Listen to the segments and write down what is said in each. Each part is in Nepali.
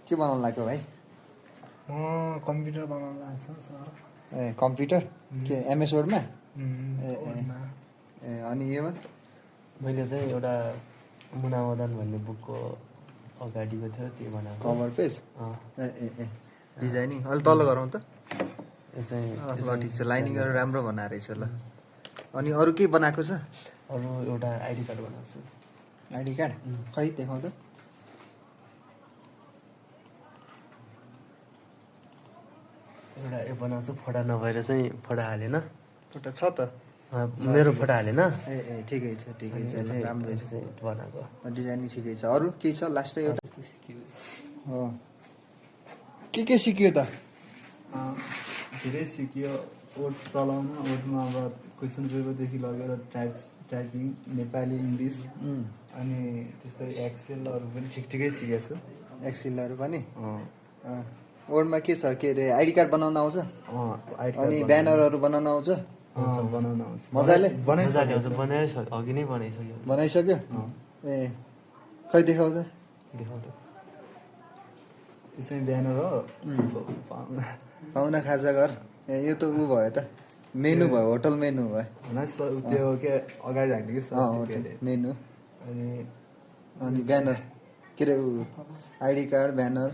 के बनाउनु लाग्यो भाइ? कम्प्युटर बनाउन लाग्छ सर। ए कम्प्युटर के एमएस वर्डमा? कोडमा। अनि योमा मैले चाहिँ एउटा मुनामदन भन्ने बुकको अगाडिको थियो त्यो बनाएको। Cover page? अँ। ए डिजाइनिङ अलि तल गरौँ त। यो चाहिँ ल ठिक छ, लाइनिङहरू राम्रो बनाएर रहेछ ल। अनि अरू के बनाएको छ? अरू एउटा आइडी कार्ड बनाएको छु। ID card? खै देखाउँ त। एउटा यो बनाएको छु, फोटा नभएर चाहिँ फोटा हालेन। एउटा छ त। मेरो फोटा हालेन। ए ठिकै छ राम्रो छ बनाएको। डिजाइनिङ ठिकै छ। अरू के छ? लास्ट एउटा त्यस्तो सिक्यो। हो के सिक्यो त? धेरै सिकियो। ओट चलाउन, ओटमा अब क्वेसन पेपरदेखि लगेर टाइपिङ नेपाली इङ्ग्लिस अनि त्यस्तै एक्सेलहरू पनि ठिकै सिकेको छु। एक्सेलहरू पनि? वर्डमा के छ? के अरे आइडी कार्ड बनाउन आउँछ? अनि ब्यानरहरू बनाउन आउँछ? बनाउन आउँछ मजाले बनाइसक्यो, अघि नै बनाइसक्यो। बनाइसक्यो? ए खै देखाउ त। देखाउँ त। त्यो चाहिँ ब्यानर हो। पाहुना खाजा घर। ए यो त ऊ भयो त, मेनु भयो, होटल मेनु भयो। त्यो के अगाडि राख्ने कि होटल मेनु। अनि ब्यानर के अरे ऊ आइडी कार्ड ब्यानर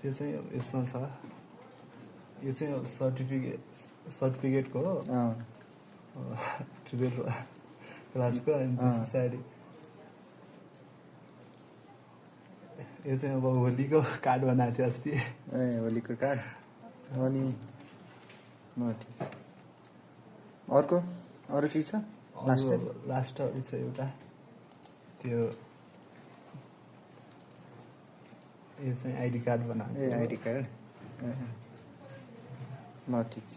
त्यो चाहिँ यसमा छ। यो चाहिँ सर्टिफिकेटको हो, 12 क्लासको। अनि त्यस पछाडि यो चाहिँ अब होलीको कार्ड बनाएको थियो अस्ति। ए होलीको कार्ड। अनि ठिक छ। अर्को अरू के छ? लास्टहरू छ एउटा त्यो यो चाहिँ आइडी कार्ड बनाएको। ए आइडी कार्ड। ल ठिक छ।